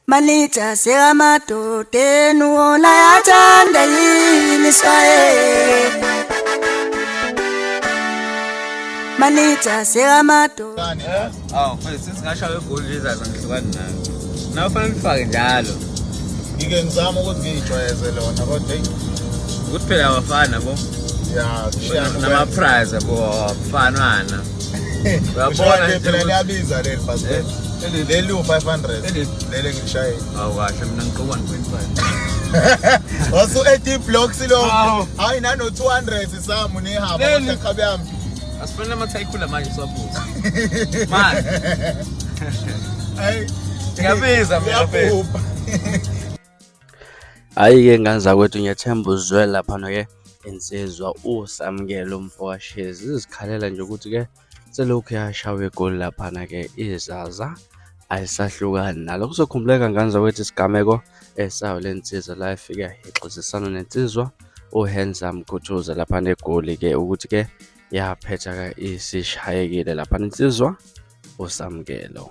Manija sekamadodeni wona yathanda yini swaye Manija sekamadodeni. Awu mfethu, since ngashawa egoli lizaza ngihlukani nayo. Nawe ufanele ulifake njalo. Ngike ngizama ukuthi ngiyijwayeze lona kodwa eyi. Ukuthi phela awafani yabo. Ya, kushiyana. Nama-prize yabo awafanana. Uyabona nje nje phela liyabiza leli bhasikela. Eh? Leli u-500. Leli? Leli engilishayile. Awu kahle, mina ngiqoka 1.5. Wasu 80 blocks lo. Awu. Hayi, nano 200 samu nehaba Leli. kodwa khabe yami. Asifuni amathaykhula manje siwaphuze. Manje. Hayi. Ngiyabiza mina, mfethu. Liyabhubha. Hhayi-ke ngane zakwethu, ngiyathemba uzwe laphana-ke insizwa uSamkelo umfowashezi izikhalela nje ukuthi-ke selokhu yashawa igoli laphana-ke iZaza ayisahlukani nalo. Kuzokhumbuleka ngane zakwethu isigameko esayo le nsizwa la efike yahixizisana nensizwa uHandsome Khuthuza laphana eGoli-ke, ukuthi-ke yaphetha-ke isishayekile laphana insizwa uSamkelo.